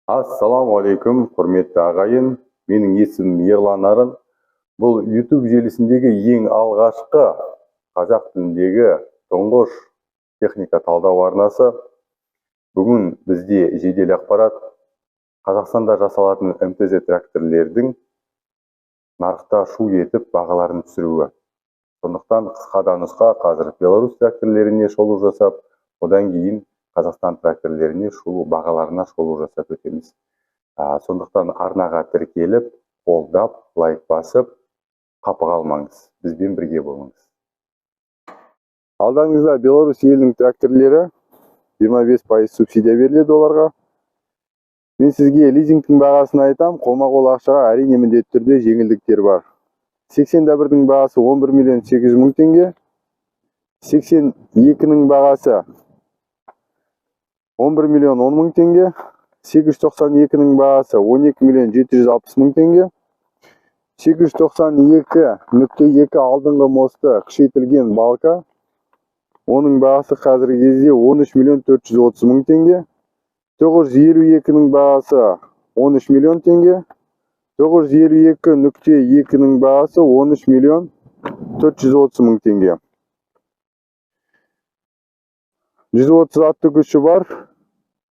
Ассалаумағалейкум, құрметті ағайын! Менің есімім Ерлан Арын. Бұл YouTube желісіндегі ең алғашқы қазақ тіліндегі тұңғыш техника талдау арнасы. Бүгін бізде жедел ақпарат: Қазақстанда жасалатын МТЗ тракторлердің нарықта шу етіп, бағаларын түсіруі. Сондықтан қысқа да нұсқа қазір Беларусь тракторлеріне шолу жасап, одан кейін Қазақстан тракторлеріне шолу, бағаларына шолу жасап өтеміз. Сондықтан арнаға тіркеліп, қолдап, лайк басып, қапы қалмаңыз, бізбен бірге болыңыз. Алдарыңызда Беларусь елінің тракторлері. 25% субсидия беріледі оларға. Мен сізге лизингтің бағасын айтам, қолма-қол ақшаға, әрине, міндетті түрде жеңілдіктер бар. 81-дің бағасы 11 миллион 800 мың теңге, 82-нің бағасы 11 миллион 10 мың теңге, 892-нің бағасы 12 миллион 760 мың теңге, 892.2 алдыңғы мосты, күшейтілген балка, оның бағасы қазіргі кезде 13 миллион 430 мың теңге, 952-нің бағасы 13 миллион теңге, 952.2-нің бағасы 13 миллион 430 мың теңге. 130 атты күші бар,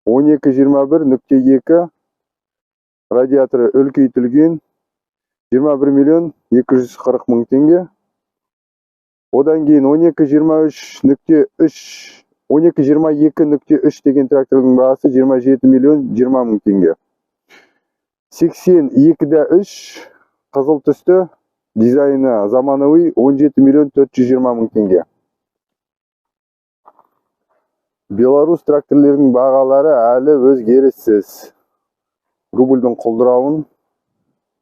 1221.2, радиаторы үлкейтілген, 21 миллион 240 мың теңге. Одан кейін 1223.3, 1222.3 деген трактордың бағасы 27 миллион 20 мың теңге. 82-де 3, қызыл түсті, дизайны заманауи, 17 миллион 420 мың теңге. Беларусь тракторлерінің бағалары әлі өзгеріссіз. Рубльдің құлдырауын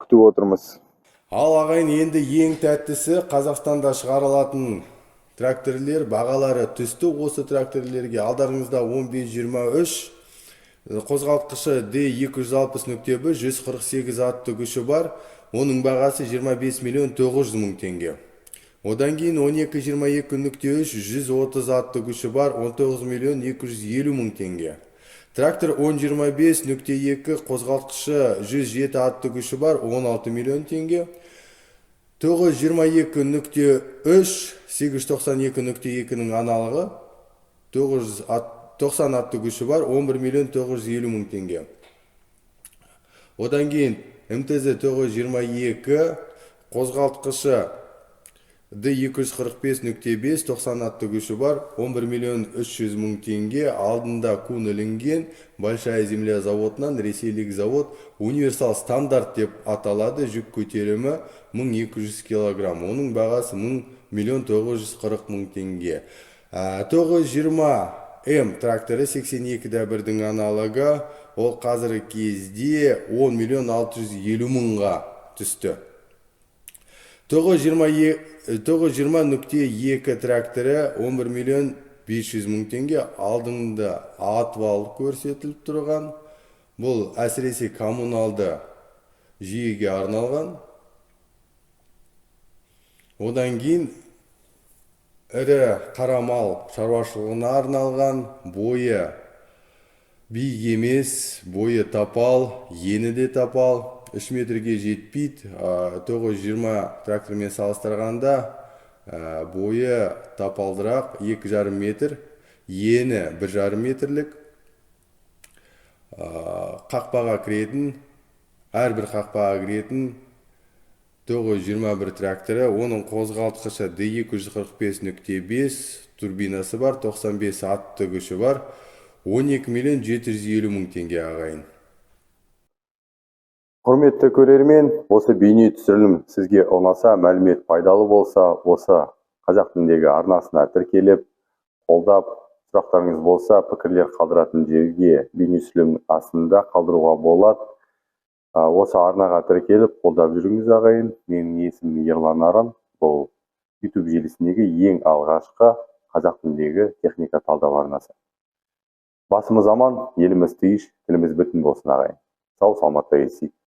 күтіп отырмыз. Ал, ағайын, енді ең тәттісі: Қазақстанда шығарылатын тракторлер бағалары түсті. Осы тракторлерге алдарыңызда 15-23, қозғалтқышы D 260.1, 148 атты күші бар. Оның бағасы 25 миллион 900 мың теңге. Одан кейін 12-22.3, 130 атты күші бар, 19 миллион 250 мың теңге. Трактор 10-25.2, қозғалтқышы 107 атты күші бар, 16 миллион теңге. 922.3, 892.2-нің аналогы, 90 атты күші бар, 11 миллион 950 мың теңге. Одан кейін МТЗ 922, қозғалтқышы Д 245.5, 90 атты күші бар, 11 миллион 300 мың теңге. Алдында кун ілінген, Большая Земля заводынан, ресейлік завод, универсал стандарт деп аталады. Жүк көтерімі 1200 килограмм. Оның бағасы 1 миллион 940 мың теңге. 920 М тракторы, 82-де 1-дің аналогы, ол қазіргі кезде 10 миллион 650 мыңға түсті. 920.2 тракторы 11 миллион 500 мың теңге. Алдыңда отвал көрсетіліп тұрған. Бұл әсіресе коммуналды жүйеге арналған. Одан кейін ірі қара мал шаруашылығына арналған. Бойы биік емес, бойы тапал, ені де тапал, 3 метрге жетпейді. 920 трактормен салыстырғанда бойы тапалдырақ, 2,5 метр, ені 1,5 метрлік. Қақпаға кіретін, әрбір қақпаға кіретін 921 тракторы. Оның қозғалтқышы D 245.5, турбинасы бар, 95 атты күші бар, 12 миллион 750 мың теңге, ағайын. Құрметті көрермен, осы бейне түсірілім сізге ұнаса, мәлімет пайдалы болса, осы қазақ тіліндегі арнасына тіркеліп, қолдап, сұрақтарыңыз болса, пікірлер қалдыратын жерге бейне түсірілімнің астында қалдыруға болады. Осы арнаға тіркеліп, қолдап жүріңіз, ағайын. Менің есімім Ерлан Арын. Бұл YouTube желісіндегі ең алғашқы қазақ тіліндегі техника талдау арнасы. Басымыз аман, еліміз тыныш, тіліміз бүтін болсын, ағайын. Сау саламатта кездесейік.